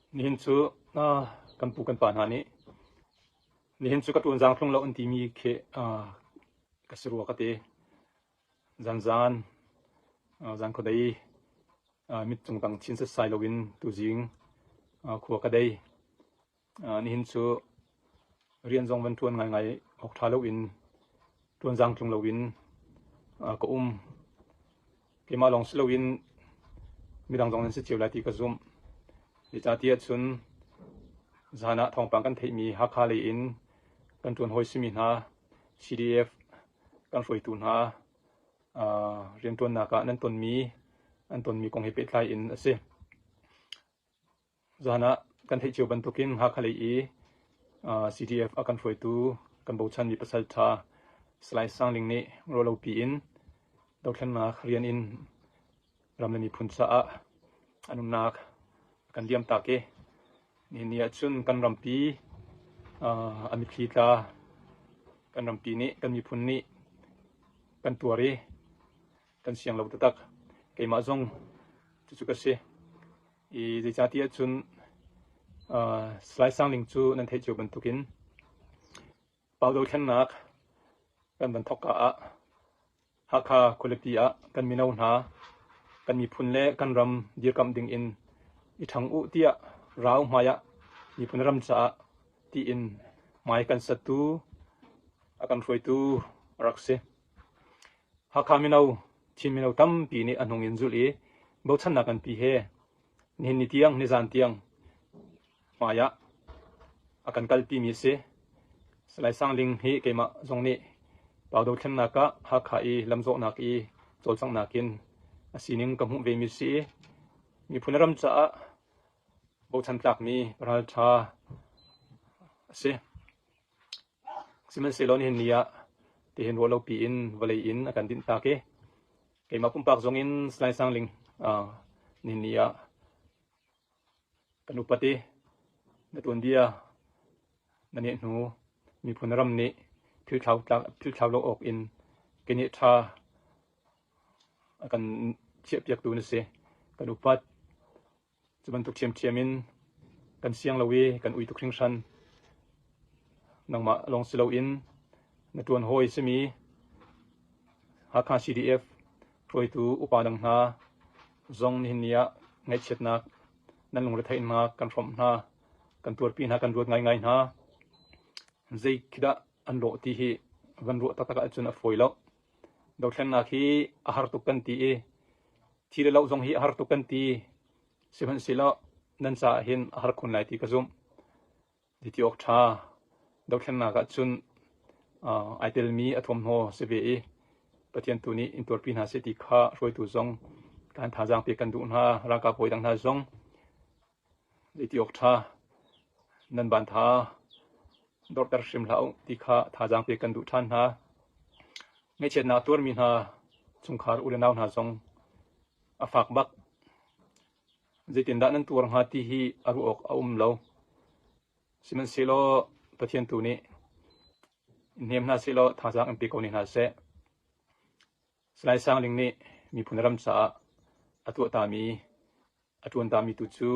Nihin cu kan pu kan pa hna nih nihin cu ka ṭuan zaangtlung lo an timi khi ka si rua ka ti. Zanzan, zan khuadei mit cungtang chin setsai loin tuzing khua ka dei. Nihin cu rian zong van ṭuan ngaingai awk ṭha loin ṭuan zaangtlung loin ka um. Keimah lawng si loin midang zong nan si cio lai ti ka zumh. Zeicahtiah cun zan ah thawngpang kan theihmi Hakha lei in kan ṭuan hawi simi hna CDF kan hruaitu hna rianṭuannak ah nan tonmi an tonmi kong he pehtlai in a si. Zan ah kan theih cio bantukin Hakha lei i CDF a kan hruaitu kan bochanmi pasalṭha Salai Sang Ling nih ruahlopi in dothlennak rian in ram le miphun caah a nunnak a kan liamtak i nihin ni ahcun kan rampi a mitthli tla kan rampi nih kan miphun nih kan tuar i kan siang lo taktak. Keimah zong cucu ka si. I zeicahtiah cun Salai Sang Ling cu nan theih cio bantukin Pau dothlennak kan van thawkka ah Hakha khualipi ah kan mino hna kan miphun le kan ram dirkamh ding in i ṭhang u tiah rau hmai ah miphun ram caah tiin hmai kan sattu a kan hruaitu a rak si. Hakha mino, Chin mino tampi nih a hnung in zulh i bochannak nganpi he nihin ni tiang, nizan tiang hmai ah a kan kalpimi a si. Salai Sang Ling hi keimah zong nih Pau dothlennak ah Hakha i lamzawhnak i cawlcanghnak in a sining ka hmuh vemi a si i miphun ram caah bochan tlakmi ralṭha a si. Sihmanhsehlaw nihin ni ah tihin ruahlopi in vawlei in a kan dinhtak i keimah pumpak zong in Salai Sang Ling nihin ni ah kan upat i na tuanbia na neh hnu miphun ram nih thil thlau lo awk in keneh ṭha a kan chiahpiaktu na si. Kan upat. Cu bantuk ṭhiamṭhiam in kan siang lo i kan ui tuk hringhran. Nangmah lawng si loin na ṭuan hawi simi Hakha CDF hruaitu upa dang hna zong nihin ni ah ngaihchiatnak nan lungretheihnak kan hrawmh hna, kan tuarpi hna, kan ruat ngaingai hna. Zei khi dah an lawh ti hi van ruah taktak ahcun a fawi lo. Dothlennak hi a har tuk kan ti i thi le lo zong hi a har tuk kan ti. Sihmanhsehlaw nan caah hin a har khun lai ti ka zumh. Ti awk ṭha dothlennak ah cun ai telmi a thuamhnaw si ve i Pathian tu nih in tuarpi hna seh ti kha hruaitu zong kan thazaang pek kan duh hna. Ralkap hawi dang hna zong zeiti awk ṭha nan ban tha dorter hrim hlah u ti kha thazaang pek kan duh ṭhan hna. Ngaihchiatnak a tuarmi hna chungkhar u le nau hna zong a fak bak. Zeitindah nan tuar hnga ti hi a ruah awk a um lo. Sihmanhsehlaw Pathian tu nih in hnem hna sehlaw thazaang in pe ko ne hna seh. Salai Sang Ling nih miphun ram caah a tuahtami a ṭuantami tu cu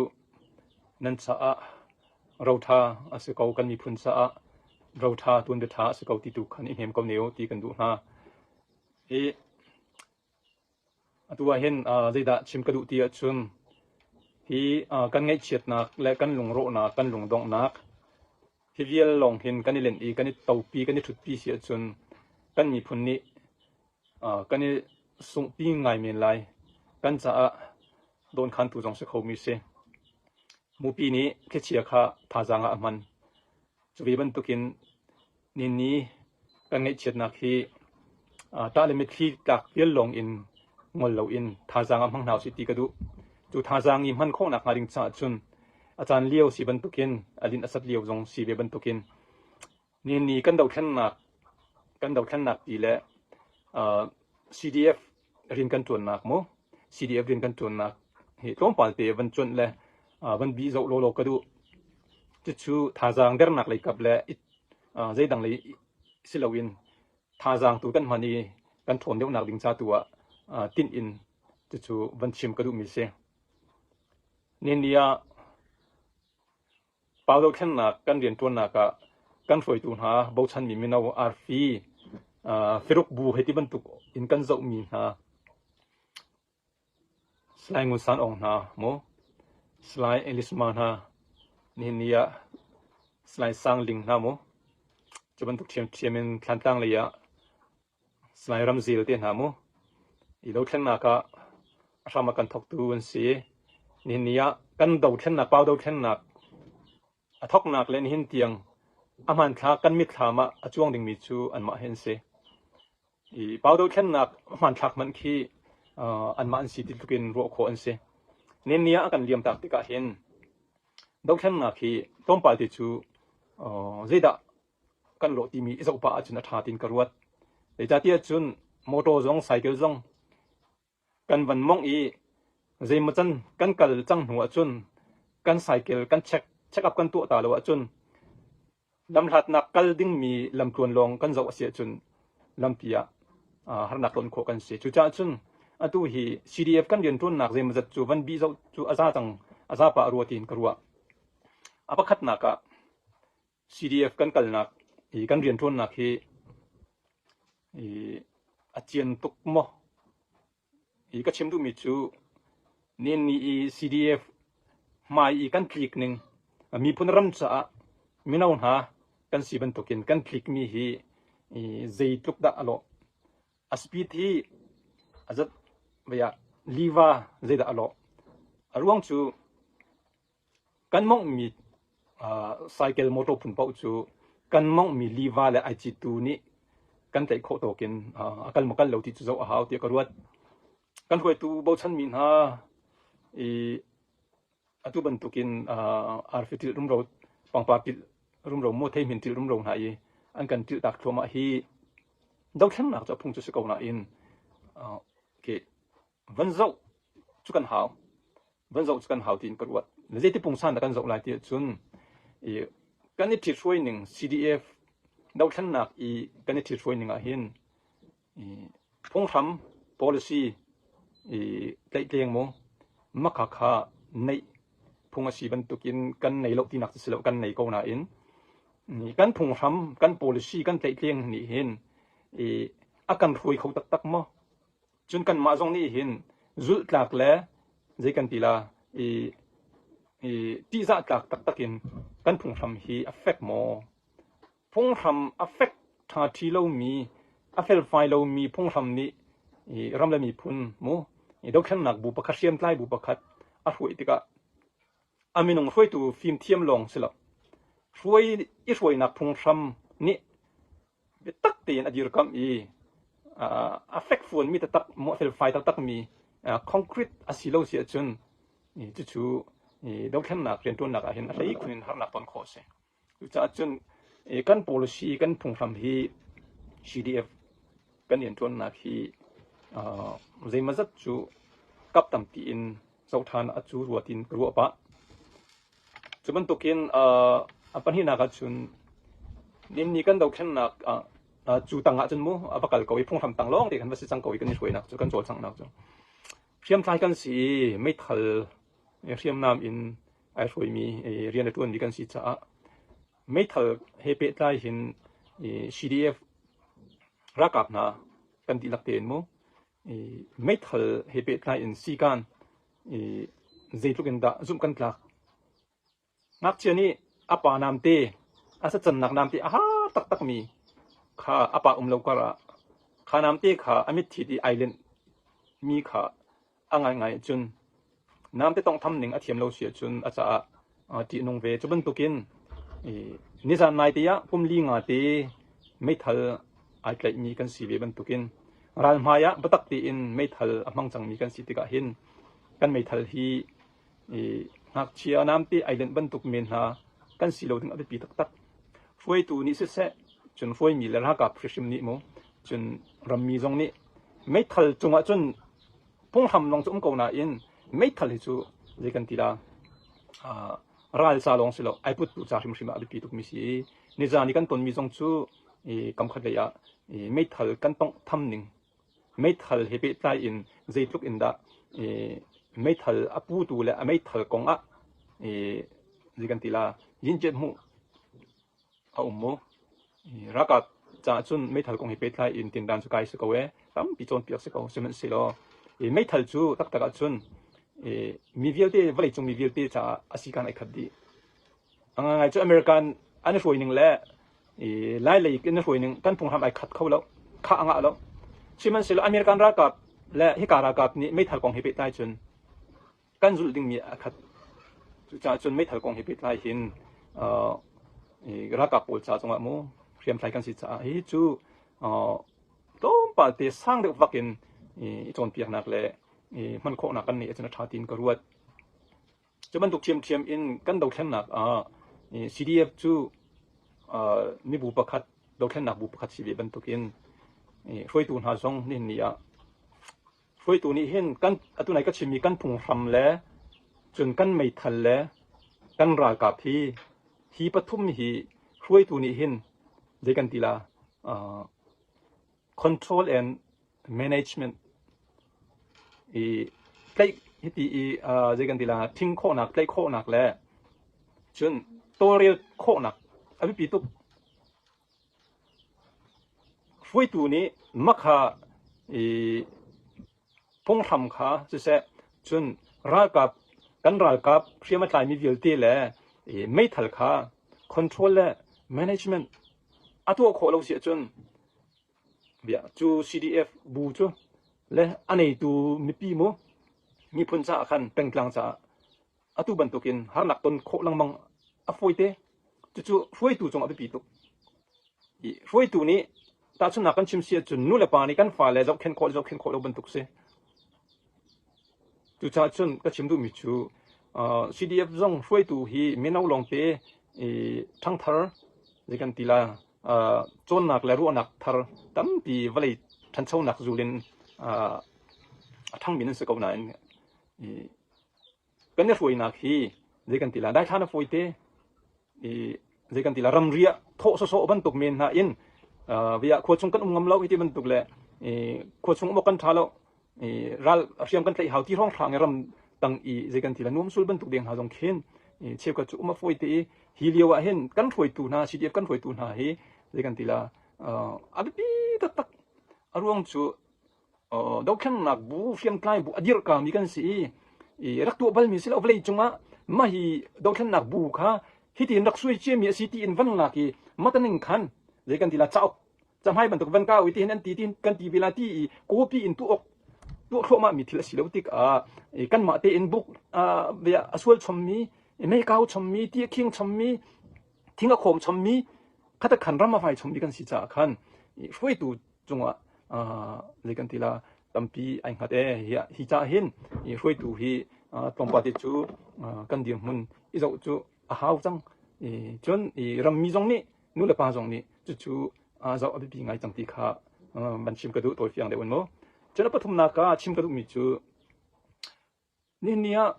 nan caah roṭha a si ko, kan miphun caah roṭha tuanbia ṭha a si ko ti tu khan i hnem ko ne u ti kan duh hna. Hi atu ah hin zeidah chim ka duh ti ahcun hi kan ngaihchiatnak le kan lungrawhnak, kan lungdonghnak hi vial lawng hin kan i lenh i kan i topi, kan i ṭhutpi si ahcun kan miphun nih Kan i sunghpi ngai men lai. Kan caah dawnkhantu zong si khomi si. Mupi nih thlichia kha thazaang ah a hman. Cu ve bantukin nini kan ngaihchiatnak hi ṭah le mitthli tlak vial lawng in ngol loin thazaang ah hmang hna usih ti ka duh. Cu thazaang i hman khawhnak hnga ding caah cun a caan lio si bantukin a linh a sat lio zong si ve bantukin Nihin ni kan dothlennak kan dothlennak ti le CDF rian kan ṭuannak mu CDF rian kan ṭuannak hi tlawmpal te van cuanh le van bih zoh lawlaw ka duh. Cucu thazaang dernak lei kap le zeidang lei si loin thazaang tu kan hman i kan ṭhawn deuhnak ding ca tu ah tinh in cucu van chim ka duhmi si. Nihin ni ah. Pau dothlennak kan rianṭuannak ah kan hruaitu hna bochanmi mino arfi firuk bu hei ti bantuk in kan zohmi hna Salai Ngun San Aung hna mu, Salai Elisma hna, nihin ni ah Salai Sang Ling hna mu, cu bantuk ṭhiamṭhiam in Thlantlang lei ah Salai Ram Zel te hna mu, i dothlennak ah a hram a kan thawktu an si. Nihin ni ah kan dothlennak, pau dothlennak a thawknak le nihin tiang a hmanthlak kan mitthlam ah a cuang dingmi cu anmah hi an si. I pau dothlennak hmanthlak hmanh khi anmah an si ti tluk in ruah khawh an si. Nihin ni ah a kan liamtak tikah hin dothlennak hi tlawmpal te cu zeidah kan lawh timi i zoh pah ahcun a ṭha tiin ka ruat. Zeicahtiah cun motor zong cycle zong kan van mongh i zeimaw can kan kal cang hnu ahcun kan cycle kan check check up kan tuah ta lo ahcun lamhlatnak kal dingmi lamtluan lawng kan zoh a si ahcun lampi ah harnak ton khawh kan si. Cucaah cun atu hi CDF kan rianṭuannak zeimawzat cu van bih zoh cu a za cang a za pah rua tiin ka ruah. A pakhatnak ah CDF kan kalnak i kan rianṭuannak hi i a cian tuk maw? I ka chim duhmi cu nihin i CDF hmai i kan tlik ning miphun ram caah mino hna kan si bantukin kan tlikmi hi i zeitluk dah a lawh. A speed hi a zat vei ah liva zeidah a lawh. A ruang cu Kan mawnghmi cycle motor phun paoh cu kan mawnghmi liva le ai cittu nih kan tlaih khawh tawk in a kal maw kal lo ti cu zoh a hau tiah ka ruat. Kan hruaitu bochanmi hna i atu bantukin arfi ṭilh rumro, pangpar ṭilh rumro, maw theihmin ṭilh rumro hna i an kan ṭilhtak thluahmah hi dothlennak cu a phung cu si ko nain van zoh cu kan hau. Van zoh cu kan hau tiin ka ruat. Zeiti pungsan dah kan zoh lai ti ahcun i kan i ṭhithruai ning CDF dothlennak i kan i ṭhithruai ning ahhin i phunghram policy i tlaihtleng mu makha kha neih phung a si bantukin kan nei lo tinak cu si lo kan nei ko nain kan phunghram kan policy kan tlaihtleng nih hin i a kan hruai kho taktak maw? Cun kanmah zong nih hin zulhtlak le zei kan ti la i i ṭihzah tlak taktak in kan phunghram hi a fek maw? Phunghram a fek ṭhaṭhi lomi, a felfai lomi phunghram nih i ram le miphun mu i dothlennak bu pakhat hriamtlai bu pakhat a hruai tikah a minung hruaitu fimthiam lawng si lo. Hruai i hruainak phunghram nih biatak tein a dirkamh i a fekfuanmi taktak maw a felfai taktakmi concrete a si lo si ahcun cucu dothlennak rianṭuannak ah hin a hleikhun in harnak ton khawh a si. Cucaah cun kan policy kan phunghram hi CDF kan rianṭuannak hi zeimawzat cu kap tampi in zoh ṭhan a cu rua tiin ka ruah pah. Cu bantukin a pahnihnak ahcun ninni kan dothlennak ah cu tang ahcun mu a va kal ko i phunghram tang lawng te khan va si cang ko i kan i hruainak cu kan cawlcanghnak cu hriamtlai kan si i meithal hriamnam in ai hruaimi rian a ṭuanmi kan si caah meithal he pehtlai hin CDF ralkap hna kan dihlak tein mu meithal he pehtlai in sikan zeitluk in dah zumh kan tlak. Ngakchia nih a pa namte, a sacannak namte a har taktakmi kha a pa um lo kar ah kha namte kha a mitthit i ai lenh mi kha a ngaingai ahcun namte tawnghtham ning a thiam lo si ahcun a caah ṭihnung ve. Cu bantukin nizan naite ah kum li nga te meithal ai tlaihmi kan si ve bantukin ralhmai ah biatak tein meithal a hmang cangmi kan si tikah hin kan meithal hi ngakchia namte ai lenh bantuk men hna kan si lo ding a biapi taktak. Hruaitu nih siseh, cun hruaimi le ralkap hrimhrim nih mu, cun rammi zong nih meithal cungah cun phunghram lawng cu um ko nain meithal hi cu zei kan ti la ral ca lawng si lo ai puttu ca hrimhrim ah a biapi tukmi si i nizan i kan tonmi zong cu kamkhat lei ah meithal kan tongh tham ning meithal he pehtlai in zeitluk in dah meithal a putu le a meithal kong ah zei kan ti la. Yinchiat hmuh a um mu. Ralkap caah cun meithal kong he pehtlai in tindan cu kai si ko ee. Tampi cawnpiak si ko. Sihmanhsehlaw meithal cu taktak ahcun mi vialte vawleicung mi vialte caah a sikan ai khat dih. A ngaingai cu American an i hruai ning le Lai lei in a hruai ning kan phunghram ai khat kho lo. Khah a ngah lo. Sihmanhsehlaw American ralkap le hika ralkap nih meithal kong he pehtlai cun kan zulh dingmi a khat. Cucaah cun meithal kong he pehtlai hin ralkap pawl ca zongah mu hriamtlai kan si caah hi cu tlawmpal te sang deuh vak in i cawnpiaknak le hman khawhnak kan neih ahcun a ṭha tiin ka ruat. Cu bantuk ṭhiamṭhiam in kan dothlennak ah CDF cu mibu pakhat dothlennak bu pakhat si ve bantukin hruaitu hna zong nihin ni ah Hruaitu nih hin kan atu nai ka chimmi kan phunghram le cun kan meithal le kan ralkap hi hi pathum hi hruaitu nih hin zei kan ti la uh, control and management i tlaih hiti i uh, zei kan ti la thing khawhnak tlaih khawhnak le cun tawlrel khawhnak a biapi tuk. Hruaitu nih makha i phunghram kha siseh, cun ralkap kan ralkap hriam a tlaimi vialte le meithal kha control le management a tuah khawh lo si ahcun bia cu CDF bu cu le a neitu mipi mu miphun caah khan pengtlang caah atu bantukin harnak ton khawh lengmang a fawite. Cucu hruaitu cung a biapi tuk. I hruaitu nih tahchunhnak kan chim si ahcun nu le pa nih kan fale zohkhenh khawh le zohkhenh khawh lo bantuk si. Cucaah cun ka chim duhmi cu CDF zong hruaitu hi mino lawngte i ṭhangthar zei kan ti la cawnnak le ruahnak thar tampi vawlei ṭhanchonak zul in a ṭhangmi nan si ko nain Kan i hruainak hi zei kan ti lai daithlan a fawite i zei kan ti lai ramri ah thawh sawsawh bantuk men hna in via khua chung kan um ngam lo hi ti bantuk le khua chung um awk kan ṭha lo i ral hriam kan tlaih hau ti hrawnghrang i ram tang i zei kan ti lai nuamsul bantuk deng hna zong khin cheukhat cu um a fawite i hi lio ah hin kan hruaitu hna CDF kan hruaitu hna hi zei kan ti la a biapi taktak a ruang cu dothlennak bu hriamtlai bu a dirhkami kan si i rak tuah balmi si lo vawlei cungah mah hi dothlennak bu kha hitin rak suai ciami a si tiin van lak i mataning khan zei kan ti la cauk cahmai bantuk van kau i tihin an ti tin kan ti ve la ti i copy in tuah awk tuah thluahmah mi thil a si lo tikah kanmah tein buk a sual chommi mei kau chommi ti a khing chommi thing a khawm chommi khata khan ram a vai chommi kan si caah khan hruaitu cungah zei kan ti la tampi ai hngat e hi ca hin hruaitu hi tlawmpal te cu kan dirhmun i zoh cu a hau cang cun rammi zong nih nu le pa zong nih cucu zoh a biapi ngai cang ti kha van chim ka duh tawi fiang deuh in mu cun a pathumnak ah chim ka duhmi cu nihin ni ah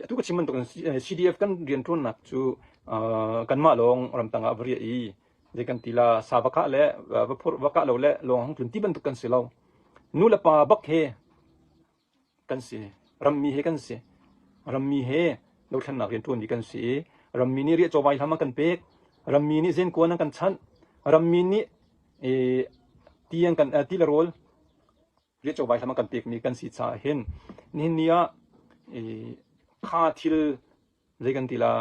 Atu ka chim bantukin CDF kan rianṭuannak cu kanmah lawng ramtang ah va riah i zei kan ti la sa va kah le va phurh va kah lo le lawng hung tlun ti bantuk kan si lo. Nu le pa bak he kan si. Rammi he kan si. Rammi he dothlennak rianṭuanmi kan si i rammi nih riahcaw vaihlam an kan pek. Rammi nih zenkuan an kan chanh. Rammi nih ti an kan ti le rawl riahcaw vaihlam a kan pekmi kan si caah hin nihin ni ah kha thil zei kan ti la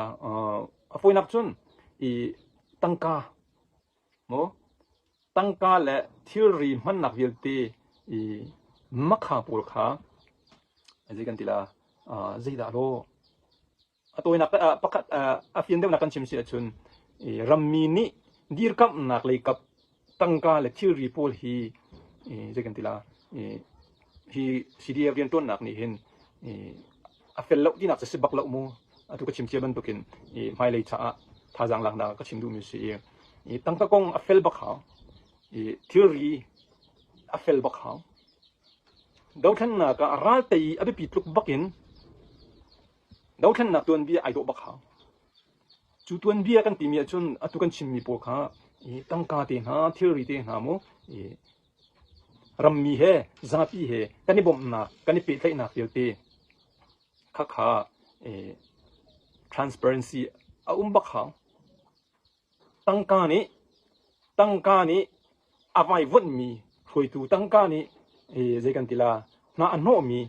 a fawinak cun i tangka maw tangka le thilri hmannak vialte i makha pawl kha zei kan ti la zeidah law A tawinak pakhat a fian deuhnak kan chim si ahcun rammi nih dirkamhnak leikap tangka le thilri pawl hi zei kan ti la hi CDF rianṭuannak nih hin a fel lo tinak cu si bak lo mu. Atu ka chim cia bantukin hmailei caah thazaang laknak ka chim duhmi si i tangka kong a fel bak hau. Thilri a fel bak hau. Dothlennak ah ral tei a biapi tluk bak in Dothlennak tuanbia ai dawh bak hau. Cu tuanbia kan timi ahcun atu kan chimmi pawl kha tangka te hna, thilri te hna mu rammi he zapi he kan i bawmhnak, kan i pehtlaihnak vialte khakha transparency a um bak hau. Tangka nih tangka nih a vaivuanhmi hruaitu tangka nih zei kan ti la hna a hnawhmi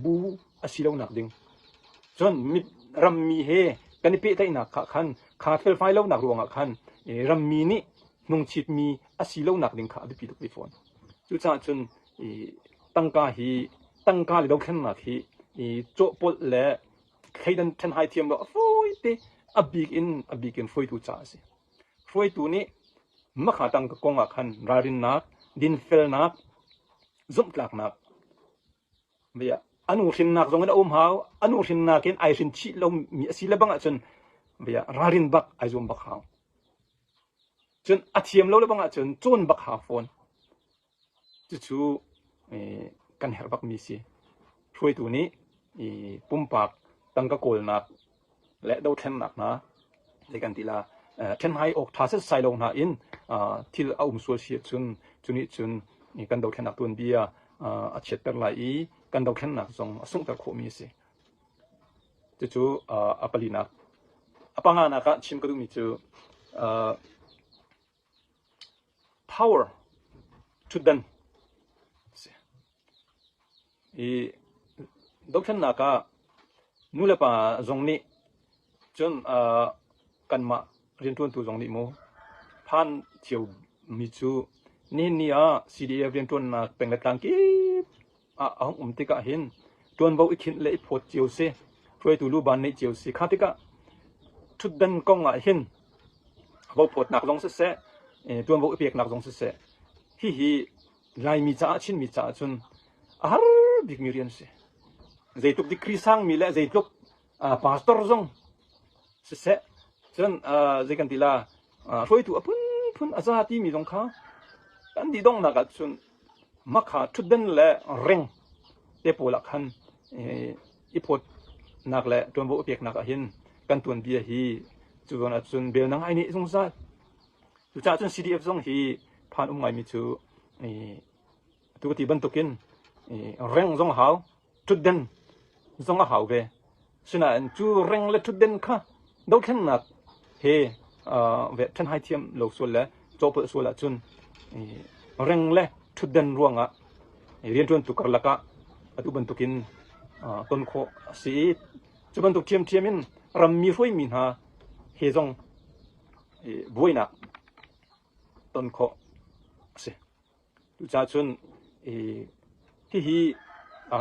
bu a si lonak ding. Cun rammi he kan i pehtlaihnak kha khan kha felfai lonak ruangah khan rammi nih hnungchitmi a si lonak ding kha a biapi tuk ve fawn. Cucaah cun tangka hi tangka le dothlennak hi cawhpolh le thleidan ṭhenhai thiam lo a fawite a bik in a bik in hruaitu ca a si. Hruaitu nih makha tangka kong ah khan ralrinnak, dinfelnak, zumhtlaknak anu hrinnak zong in a um hau, anu hrinnak in ai hrin chih lomi a si le bang ahcun ralrin bak ai zuam bak hau. Cun a thiam lo le bang ahcun cawn bak hau fawn. Cucu kan herh bakmi si. Hruaitu nih pumpak tangka kawlnak le dothlennak hna zei kan ti la ṭhenhai awk ṭha setsai lo hna in thil a um sual si ahcun cu nih cun kan dothlennak tuanbia a chiatter lai i kan dothlennak zong a sunghter khawhmi a si. Cucu a palinak. A panganak ah chim ka duhmi cu Power ṭhutdan a si. I dothlennak ah nulepa zong nih cun kanmah rianṭuantu zong nih mu phan ciomi cu nihin ni ah CDF rianṭuannak peng le tlang kip ah a hung um tikah hin ṭuanvo i khinh le i phawt cio si, hruaitu luban neih cio si. Kha tikah ṭhutdan kong ah hin vophawtnak zong siseh, ṭuanvo i peknak zong siseh, hihi Laimi caah Chinmi caah cun a har bikmi rian a si. Zeitluk degree sangmi le zeitluk pastor zong siseh, cun zei kan ti la, hruaitu a phunphun a za timi zong kha kan dih donghnak ah cun makha ṭhutdan le reng te pawl ah khan i phawtnak le ṭuanvo i peknak ah hin kan tuanbia hi cu zawn ah cun bel na ngai nih zungzal. Cucaah cun CDF zong hi phan um ngaimi cu atu ka ti bantukin reng zong a hau, ṭhutden zong a hau ve. Sinain cu reng le ṭhutden kha dothlennak he ve ṭhenhai thiam lo sual le cawhpolh sual ahcun reng le ṭhutden ruangah rianṭuantu karlak ah atu bantukin ton khawh a si i cu bantuk ṭhiamṭhiam in rammi hruaimi hna he zong buainak ton khawh a si. Cucaah cun hihi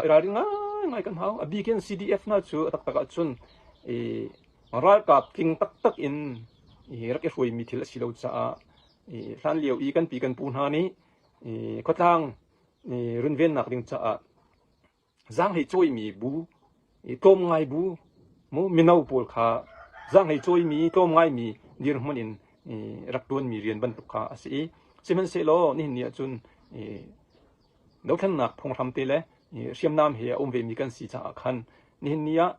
i ralring ngaingai kan hau. A bik in CDF hna cu a taktak ahcun ralkap tling taktak in rak i hruaimi thil a si lo caah hlan lio i kan pi kan pu hna nih khuatlang runvennak ding caah Zaanghlei cawimi bu, tlawmngai bu, mu mino pawl kha zaanghlei cawimi tlawmngaimi dirhmun in rak ṭuanmi rian bantuk kha a si i sihmanhsehlaw nihin ni ahcun dothlennak phunghram te le hriamnam he a um vemi kan si caah khan nihin ni ah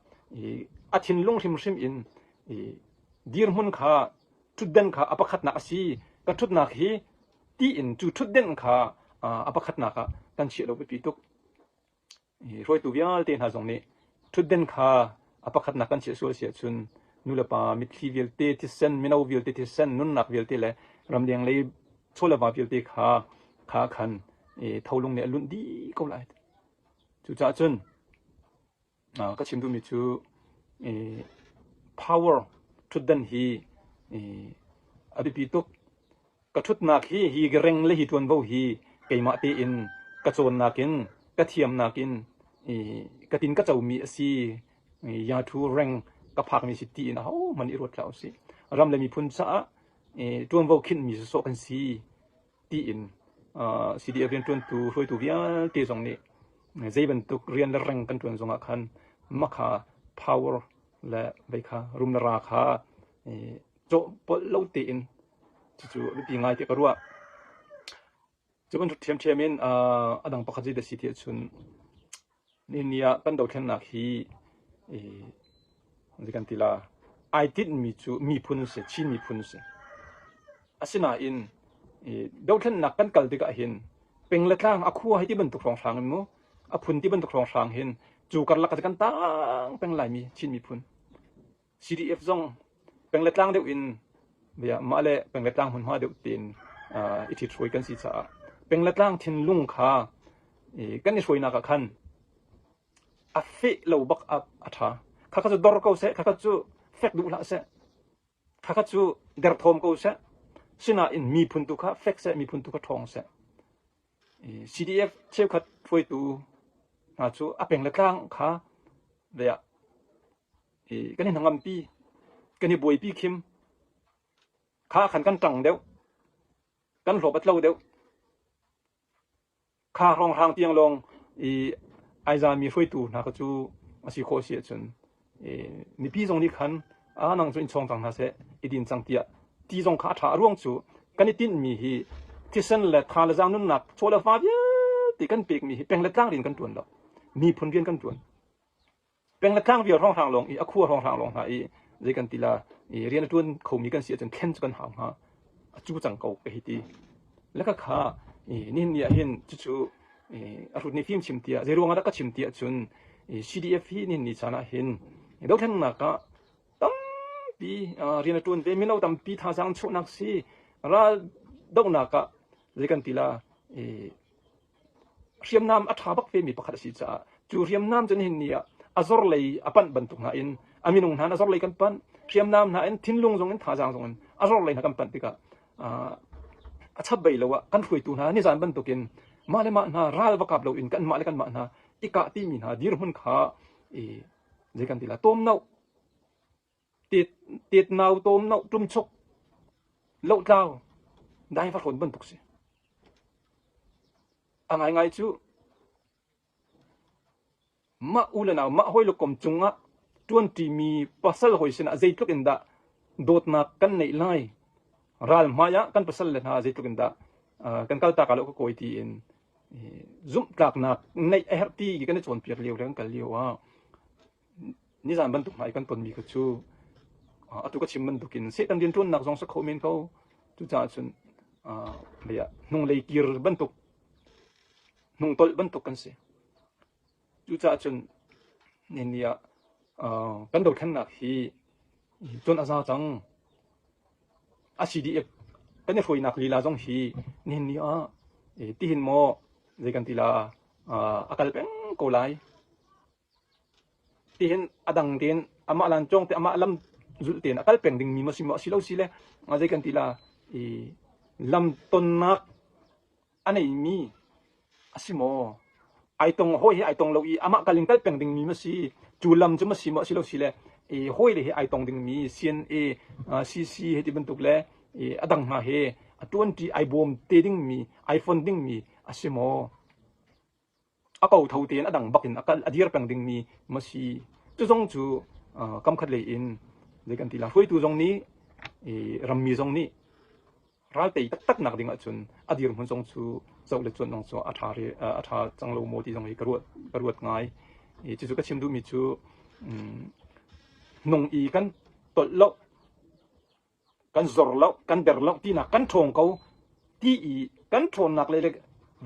a thinlung hrimhrim in dirhmun kha ṭhutden kha a pakhatnak a si ka ṭhutnak hi tiin cu ṭhutden kha a pakhatnak ah kan chiah lo biapi tuk. Hruaitu vialte hna zong nih ṭhutden kha a pakhatnak kan chiah sual si ahcun nulepa mitthli vialte, thisen, mino vialte thisen, nunnak vialte le ramleng lei chaw le va vialte kha kha khan tholung nih a lunh dih ko lai. Cucaah cun Ka chim duhmi cu power ṭhutdan hi a biapi tuk. Ka ṭhutnak hi hi reng le hi ṭuanvo hi keimah tein ka cawnnak in ka thiamnak in ka tin ka comi a si. Yathu reng ka phakmi si tiin ahohmanh i ruat hlah usih. Ram le miphun caah ṭuanvo khinhmi sawsawh kan si. tiin CDF rianṭuantu hruaitu vialte zong nih zei bantuk rian le reng kan ṭuan zongah khan makha power le vei kha rum le ra kha cawhpolh lo tein cucu a biapi ngai tiah ka ruah. Cu bantuk ṭhiamṭhiam in a dang pakhat zei dah si ti ahcun Nihin ni ah kan dothlennak hi zei kan ti la ai tinhmi cu miphun si, Chin miphun si. Asinain dothlennak kan kal tikah hin peng le tlang a khua hi ti bantuk hrawnghrang in mu a phun ti bantuk hrawnghrang hin cu karlak ah kan tang peng laimi Chin miphun. CDF zong. Peng le tlang deuh in mah le peng le tlang hmunhma deuh tein i ṭhithruai kan si caah peng le tlang thinlung kha kan i hruainak ah khan a feh lo bak a ṭha. Khakha cu dor ko seh, khakha cu fek duh hlah seh, khakha cu derthawm ko seh. Sinain miphun tu kha fek seh, miphun tu kha ṭhawng seh. CDF cheukhat hruaitu hna cu a peng le tlang kha kan i hnangampi, kan i buaipi khim. Kha khan kan ṭang deuh, kan hlawp a tlo deuh. Kha hrawnghrang tiang lawng i ai zami hruaitu hna kha cu a si khawh si ahcun mipi zong nih khan a nang cu in chawng cang hna seh i din cang tiah ti zong kha a ṭha. A ruang cu kan i tinhmi hi thisen le tha le zaang nunnak chaw le fa vialte kan pekmi hi peng le tlang rian kan ṭuan lo. Miphun rian kan ṭuan. Peng le tlang vial hrawnghrang lawng i a khua hrawnghrang lawng hna i zei kan ti la i rian a ṭuan khomi kan si ahcun thlen cu kan hau hnga. A cu cang ko ka hi ti. Le ka kha i nihin ni ah hin cucu a hrut nih fim chim tiah zei ruangah dah ka chim tiah cun CDF hi nihin ni caan ah hin dothlennak ah tampi rian a ṭuan ve mino tampi thazaang chuahnak si ral dohnak ah zei kan ti la i hriamnam a ṭha bak vemi pakhat a si caah cu hriamnam cu nihin ni ah a zor lei a panh bantuk hna in a minung hna a zor lei kan panh hriamnam hna in thinlung zong in thazaang zong in a zor lei hna kan panh tikah a chap bei lo ah kan hruaitu hna nizan bantukin mah le mah hna ral va kap loin kan mah le kan mah hna i kah timi hna dirhmun kha i zei kan ti la tom no tet tet nau tom no tum chuk lohtlau dai va hrawn bantuk si. A ngaingai cu mah u le nau mah hawi le kom cungah ṭuanṭimi pasal hawi sinah zeitluk in dah dawtnak kan neih lai ral hmai ah kan pasal le hna zeitluk in dah kan kaltak ah lo ka kawi tiin zumhtlaknak neih a herh ti kan i cawnpiak lio le kan kal lio ah Nizan bantuk hna i kan tonmi kha cu atu ka chim bantukin Satan rianṭuannak zong si kho men ko. Cucaah cun hnunglei kir bantuk, hnungtolh bantuk kan si. Cucaah cun nihin ni ah kan dothlennak hi cun a za cang. A CDF kan i hruainak lila zong hi nihin ni ah tihin maw zei kan ti la a kal peng ko lai. Tihin a dang tein amah lan cawng te amah lam zulh tein a kal peng dingmi maw si maw a si lo si le zei kan ti la i lam tonnak a neimi a si maw ai tong hawi he ai tong lo i amah kal in kal peng dingmi ma si cu lam cu ma si maw a si lo si le i hawi le he ai tong dingmi CNA CC he ti bantuk le i a dang hna he a tuanṭi ai bawm te dingmi ai fon dingmi a si maw A kotho tein a dang bak in a kal a dir peng dingmi ma si. Cu zong cu kamkhat lei in zei kan ti la hruaitu zong nih rammi zong nih raltei taktak nak ding ahcun a dirhmun zong cu zoh le cuanh zong cu a ṭha a ṭha cang lo maw ti zong hi ka ruat ka ruat ngai. Cucu ka chim duhmi cu nung i kan tolh lo kan zor lo kan der lo tinak kan ṭhawng ko ti i kan ṭhawnnak le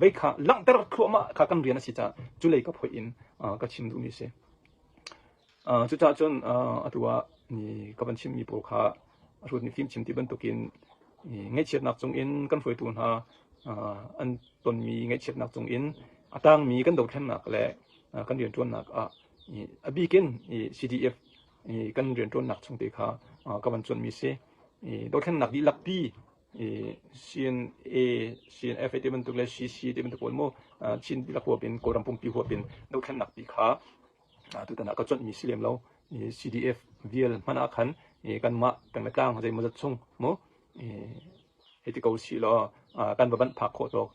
vei kha langhter thluahmah kha kan rian a si caah cu lei ka phoih in ka chim duhmi a si. Cucaah cun atu ah ka van chimmi pawl kha a hrut nih fim chim ti bantukin ngaihchiatnak cungin kan hruaitu hna an tonmi ngaihchiatnak cungin a tangmi kan dothlennak le kan rianṭuannak ah a bikin CDF kan rianṭuannak chung te kha ka van cuanhmi si. Dothlennak dihlak pi CNA, CNF ti bantuk le CC ti bantuk pawl mu Chin dihlak huap in Kawlram pumpi huap in dothlennak pi kha tutan ah ka cuanhmi si lem lo. CDF vial hmanh ah khan kanmah peng le tlang zeimawzat chung mu hei ti ko sih law kan va banh phak khawh tawk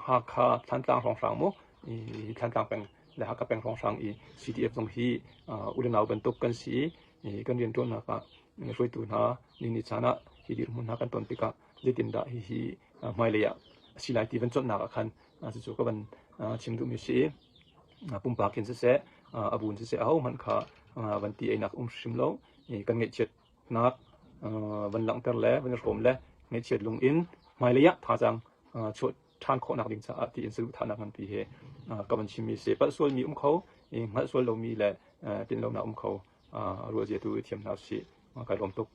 Hakha Thlantlang hrawnghrang mu Thlantlang peng le Hakha peng hrawnghrang i CDF zong hi u le nau bantuk kan si i kan rianṭuannak ah hruaitu hna ni ni caan ah hi dirhmun hna kan ton tikah zeitindah hihi hmailei ah a si lai ti van cawnnak ah khan cucu ka van chim duhmi si i pumpak in siseh a bu in siseh ahohmanh kha van ti einak um hrim lo kan ngaihchiat nak van langhter le van i hrawm le ngaihchiat lung in hmailei ah thazaang chuah ṭhan khawhnak ding caah tiin saduhthahnak nganpi he ka van chimmi si. Palh sualmi um kho, hngalh sual lomi le tinlonak um kho ruah zia tu i thiam hna usih. Kai lawm tuk.